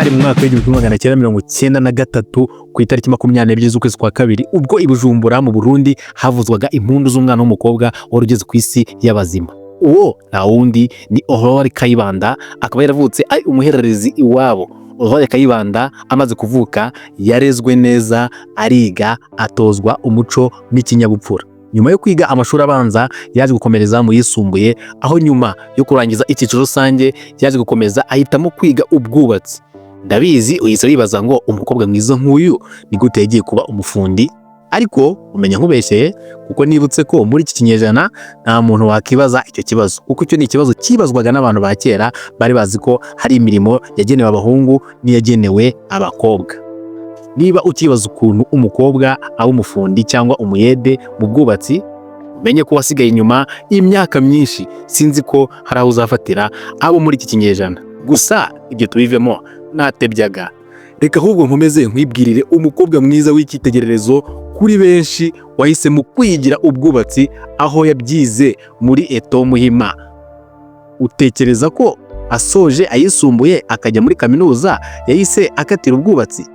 Hari mu mwaka w'1993, ku itariki 22 z'ukwezi kwa kabiri, ubwo i Bujumbura mu Burundi havuzwaga impundu z'umwana w'umukobwa wari ugeze ku isi y'abazima. Uwo nta wundi ni Aurore Kayibanda, akaba yaravutse ari umuhererezi iwabo. Aurore Kayibanda amaze kuvuka yarezwe neza, ariga, atozwa umuco n'ikinyabupfura. Nyuma yo kwiga amashuri abanza, yaje gukomereza mu yisumbuye, aho nyuma yo kurangiza icyiciro rusange yaje gukomeza ahitamo kwiga ubwubatsi. Ndabizi uhise wibaza ngo umukobwa mwiza nk'uyu ni gute yagiye kuba umufundi? Ariko umenya nkubeshyeye, kuko nibutse ko muri iki kinyejana nta muntu wakibaza icyo kibazo, kuko icyo ni ikibazo kibazwaga n'abantu ba kera bari bazi ko hari imirimo yagenewe abahungu n'iyagenewe abakobwa. Niba ukibaza ukuntu umukobwa aba umufundi cyangwa umuyede mu bwubatsi, umenye ko wasigaye inyuma imyaka myinshi. Sinzi ko hari aho uzafatira abo muri iki kinyejana. Gusa ibyo tubivemo, natebyaga. Reka ahubwo nkomeze nkwibwirire umukobwa mwiza w'icyitegererezo kuri benshi, wahisemo kwigira ubwubatsi, aho yabyize muri ETO Muhima. Utekereza ko asoje ayisumbuye akajya muri kaminuza yahise akatira ubwubatsi?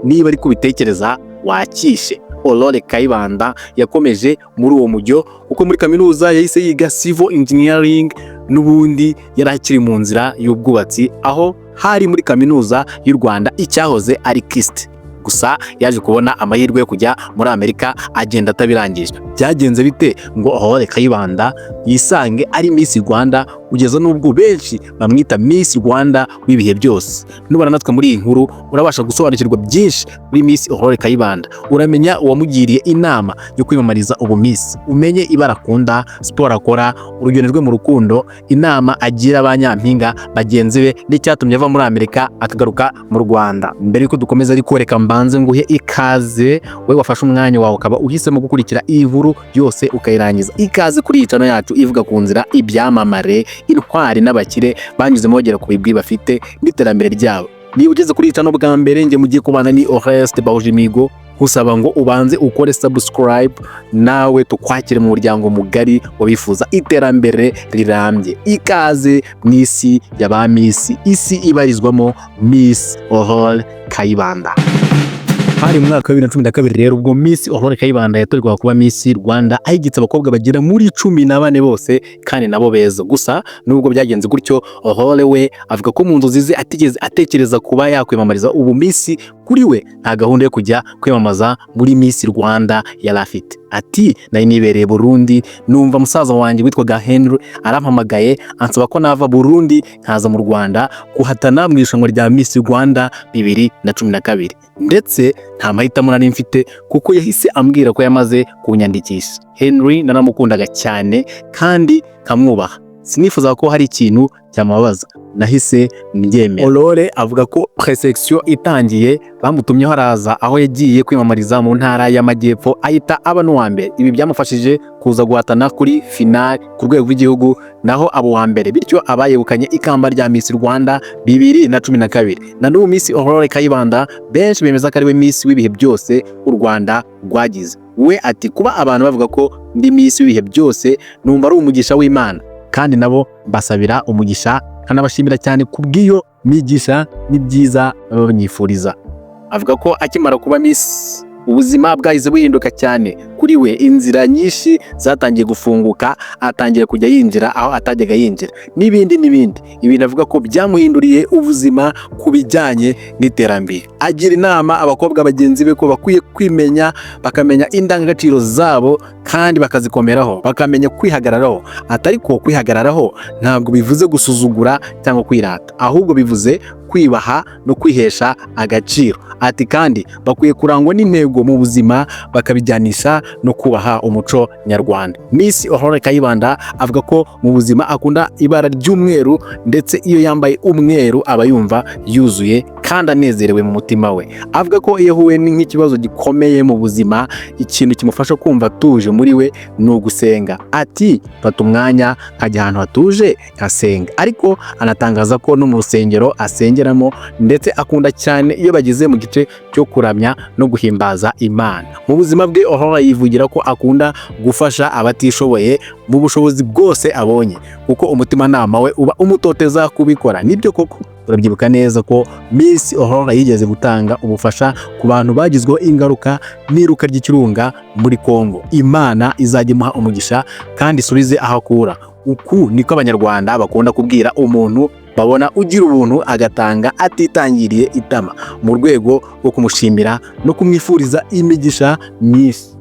Niba ari kubitekereza wakishe. Aurore Kayibanda yakomeje muri uwo mujyo, kuko muri kaminuza yahise yiga civil engineering, n'ubundi yari akiri mu nzira y'ubwubatsi, aho hari muri Kaminuza y'u Rwanda, icyahoze ari KIST. Gusa yaje kubona amahirwe yo kujya muri Amerika, agenda atabirangije. Byagenze bite ngo Aurore Kayibanda yisange ari Miss Rwanda, kugeza n'ubwo benshi bamwita Miss Rwanda w'ibihe byose? Nubana natwe muri iyi nkuru urabasha gusobanukirwa byinshi kuri Miss Aurore Kayibanda. Uramenya uwamugiriye inama yo kwiyamamariza ubu Miss, umenye ibara akunda, siporo akora, urugendo rwe mu rukundo, inama agira ba nyampinga bagenzi be, n'icyatumye ava muri Amerika akagaruka mu Rwanda. Mbere yuko dukomeza ariko, reka mbanze nguhe ikaze, wowe wafashe umwanya wawe ukaba uhisemo gukurikira iyi nkuru yose ukayirangiza. Ikaze kuri iyi channel yacu ivuga ku nzira ibyamamare, intwari n'abakire banyuzemo bagera ku bigwi bafite n'iterambere ryabo. Niba ugeze kuri iyi channel bwa mbere, njye mugiye kubana ni Oreste Bahujimigo, nkusaba ngo ubanze ukore subscribe, nawe tukwakire mu muryango mugari wabifuza iterambere rirambye. Ikaze mu isi ya ba Miss, isi ibarizwamo Miss Aurore Kayibanda. Hari mu mwaka wa 2012 rero, ubwo Miss Aurore Kayibanda yatorwaga kuba Miss Rwanda, ahigitse abakobwa bagera muri 14 bose kandi nabo beza. Gusa nubwo byagenze gutyo, Aurore we avuga ko mu nzozi ze atigeze atekereza kuba yakwiyamamariza ubu Miss. Kuri we nta gahunda yo kujya kwiyamamaza muri Miss Rwanda yari afite. Ati: "Nari nibereye Burundi, numva musaza wanjye witwaga Henry arampamagaye, ansaba ko nava Burundi nkaza mu Rwanda guhatana mu irushanwa rya Miss Rwanda 2012, ndetse nta mahitamo nari mfite kuko yahise ambwira ko yamaze kunyandikisha. Henry naramukundaga cyane kandi nkamwubaha, sinifuzaga ko hari ikintu cyamubabaza, nahise mbyemera." Aurore avuga ko preselection itangiye bamutumyeho araza, aho yagiye kwiyamamariza mu Ntara y'Amajyepfo, ahita aba n'uwa mbere. Ibi byamufashije kuza guhatana kuri finale ku rwego rw'igihugu, naho aba uwa mbere, bityo aba yegukanye ikamba rya Miss Rwanda 2012. Na n'ubu Miss Aurore Kayibanda benshi bemeza ko ari we Miss w'ibihe byose u Rwanda rwagize. We ati: "Kuba abantu bavuga ko ndi Miss w'ibihe byose, numva ari umugisha w'Imana, kandi nabo mbasabira umugisha, nkanabashimira cyane kubw'iyo migisha n'ibyiza baba banyifuriza." Avuga ko akimara kuba Miss ubuzima bwahise buhinduka cyane kuri we, inzira nyinshi zatangiye gufunguka, atangira kujya yinjira aho atajyaga yinjira, n'ibindi n'ibindi. Ibintu avuga ko byamuhinduriye ubuzima ku bijyanye n'iterambere. Agira inama abakobwa bagenzi be ko bakwiye kwimenya, bakamenya indangagaciro zabo kandi bakazikomeraho, bakamenya kwihagararaho. Atari ko kwihagararaho ntabwo bivuze gusuzugura cyangwa kwirata, ahubwo bivuze kwibaha no kwihesha agaciro. Ati kandi bakwiye kurangwa n'intego mu buzima, bakabijyanisha no kubaha umuco nyarwanda. Miss Aurore Kayibanda avuga ko mu buzima akunda ibara ry'umweru, ndetse iyo yambaye umweru aba yumva yuzuye kandi anezerewe mu mutima we. Avuga ko iyo ahuye nk'ikibazo gikomeye mu buzima, ikintu kimufasha kumva atuje muri we ni ugusenga. Ati: "Mfata umwanya nkajya ahantu hatuje nkasenga." Ariko anatangaza ko no mu rusengero asengeramo, ndetse akunda cyane iyo bageze mu gice cyo kuramya no guhimbaza Imana. Mu buzima bwe, Aurore yivugira ko akunda gufasha abatishoboye mu bushobozi bwose abonye, kuko umutimanama we uba umutoteza kubikora. Nibyo koko. Turabyibuka neza ko Miss Aurore yigeze gutanga ubufasha ku bantu bagizweho ingaruka n'iruka ry'ikirunga muri Congo. Imana izajya imuha umugisha kandi isubize aho akura. Uku niko Abanyarwanda bakunda kubwira umuntu babona ugira ubuntu, agatanga atitangiriye itama, mu rwego rwo kumushimira no kumwifuriza imigisha myinshi.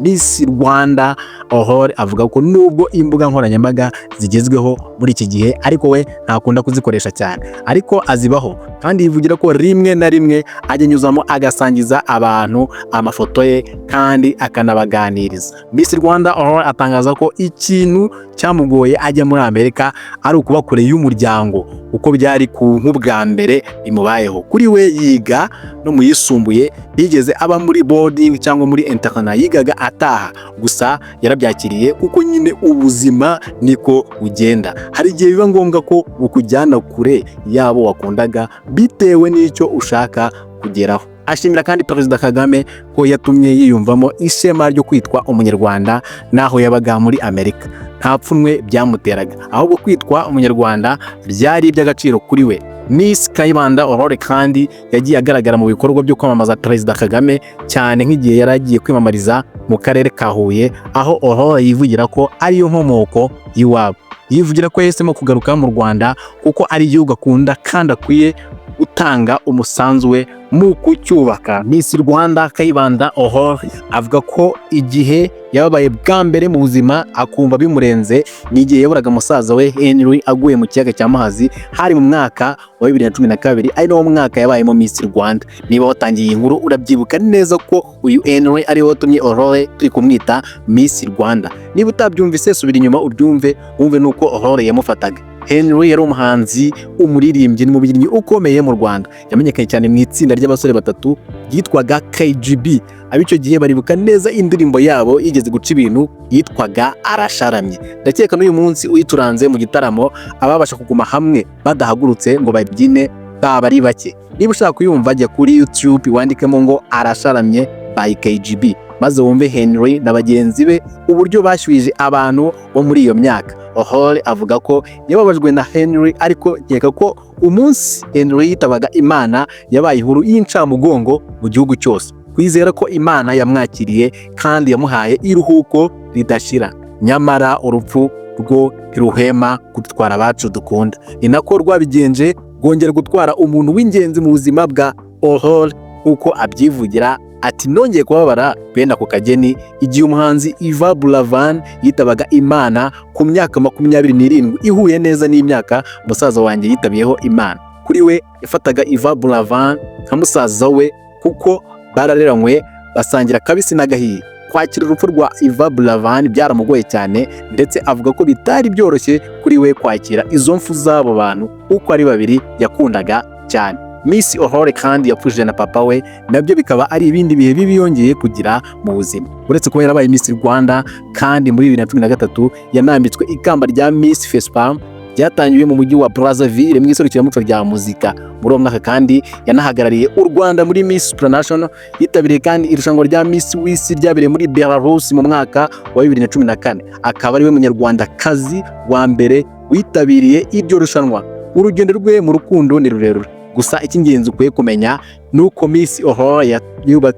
Miss Rwanda Aurore avuga ko nubwo imbuga nkoranyambaga zigezweho muri iki gihe, ariko we ntakunda kuzikoresha cyane, ariko azibaho, kandi yivugira ko rimwe na rimwe ajya anyuzamo agasangiza abantu amafoto ye kandi akanabaganiriza. Miss Rwanda Aurore atangaza ko ikintu cyamugoye ajya muri Amerika ari ukuba kure y'umuryango, kuko byari ku nk'ubwa mbere bimubayeho. Kuri we, yiga no mu yisumbuye yigeze aba muri boarding cyangwa muri internat, yigaga ataha. Gusa yarabyakiriye, kuko nyine ubuzima niko bugenda, hari igihe biba ngombwa ko bukujyana kure y'abo wakundaga bitewe n'icyo ushaka kugeraho. Ashimira kandi Perezida Kagame ko yatumye yiyumvamo ishema ryo kwitwa Umunyarwanda, n'aho yabaga muri Amerika nta pfunwe byamuteraga, ahubwo kwitwa Umunyarwanda byari iby'agaciro kuri we. Miss Kayibanda Aurore kandi yagiye agaragara mu bikorwa byo kwamamaza Perezida Kagame cyane, nk'igihe yari agiye kwiyamamariza mu karere ka Huye, aho Aurore yivugira ko ariyo nkomoko y'iwabo. Yivugira ko yahisemo kugaruka mu Rwanda kuko ari igihugu akunda kandi akwiye gutanga umusanzu we mu kucyubaka. Miss Rwanda Kayibanda Aurore avuga ko igihe yababaye bwa mbere mu buzima akumva bimurenze ni igihe yaburaga musaza we Henry aguye mu kiyaga cya Muhazi. Hari mu mwaka wa 2012, ari nawo mwaka yabayemo Miss Rwanda. Niba watangiye iyi nkuru, urabyibuka neza ko uyu Henry ariwe watumye Aurore turi kumwita Miss Rwanda. Niba utabyumvise, subira inyuma ubyumve, wumve nuko Aurore yamufataga. Henry yari umuhanzi, umuririmbyi n'umubyinnyi ukomeye mu Rwanda. Yamenyekanye cyane mu itsinda ry'abasore batatu ryitwaga KGB. Ab'icyo gihe baribuka neza indirimbo yabo yigeze guca ibintu yitwaga "Arasharamye". Ndakeka n'uyu munsi uyituranze mu gitaramo, ababasha kuguma hamwe badahagurutse ngo babyine baba ari bake. Niba ushaka kuyumva, jya kuri YouTube wandikemo ngo "Arasharamye" by KGB, maze wumve Henry na bagenzi be uburyo bashyuhije abantu bo muri iyo myaka. Aurore avuga ko yababajwe na Henry, ariko nkeka ko umunsi Henry yitabaga Imana yabaye inkuru y'incamugongo mu gihugu cyose. Kwizera ko Imana yamwakiriye kandi yamuhaye iruhuko ridashira. Nyamara urupfu rwo ntiruhema gutwara abacu dukunda. Ni nako rwabigenje, rwongera gutwara umuntu w'ingenzi mu buzima bwa Aurore, nk'uko abyivugira ati: "Nongeye kubabara bene ako kageni igihe umuhanzi Yvan Buravan yitabaga Imana ku myaka 27, ihuye neza n'imyaka musaza wanjye yitabiyeho Imana." Kuri we, yafataga Yvan Buravan nka musaza we kuko barareranywe, basangira akabisi n'agahiye. Kwakira urupfu rwa Yvan Buravan byaramugoye cyane, ndetse avuga ko bitari byoroshye kuri we kwakira izo mfu z'abo bantu uko ari babiri yakundaga cyane. Miss Aurore kandi yapfushije na papa we, nabyo bikaba ari ibindi bihe bibi yongeye kugira mu buzima. Uretse kuba yarabaye Miss Rwanda, kandi muri 2013 yanambitswe ikamba rya Miss Fespam ryatangiwe mu mujyi wa Brazzaville mu iserukiramuco rya muzika. Muri uwo mwaka kandi yanahagarariye u Rwanda muri Miss Supranational. Yitabiriye kandi irushanwa rya Miss w'isi ryabereye muri Belarus mu mwaka wa 2014, akaba ariwe Munyarwandakazi wa mbere witabiriye iryo rushanwa. Urugendo rwe mu rukundo ni rurerure, gusa icy'ingenzi ukwiye kumenya ni uko Miss Aurore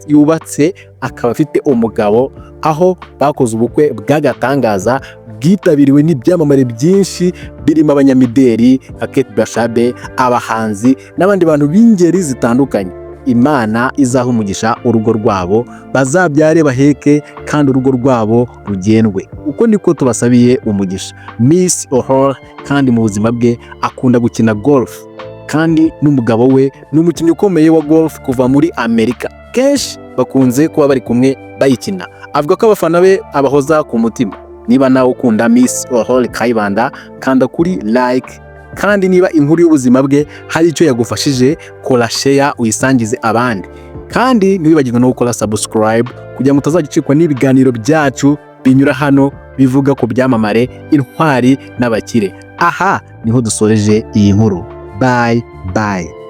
yubatse, akaba afite umugabo, aho bakoze ubukwe bw'agatangaza bwitabiriwe n'ibyamamare byinshi birimo abanyamideli nka Kate Bashabe, abahanzi n'abandi bantu b'ingeri zitandukanye. Imana izaha umugisha urugo rwabo, bazabyare baheke kandi urugo rwabo rugendwe. Uko niko tubasabiye umugisha. Miss Aurore kandi mu buzima bwe akunda gukina golf, kandi n'umugabo we ni umukinnyi ukomeye wa golf kuva muri Amerika. Kenshi bakunze kuba bari kumwe bayikina. Avuga ko abafana be abahoza ku mutima. Niba nawe ukunda Miss Aurore Kayibanda, kanda kuri like, kandi niba inkuru y'ubuzima bwe hari icyo yagufashije, kora share uyisangize abandi, kandi ntiwibagirwe no gukora subscribe kugira ngo utazajya ucikwa n'ibiganiro byacu binyura hano bivuga ku byamamare, intwari n'abakire. Aha niho dusoreje iyi nkuru. Bye bye.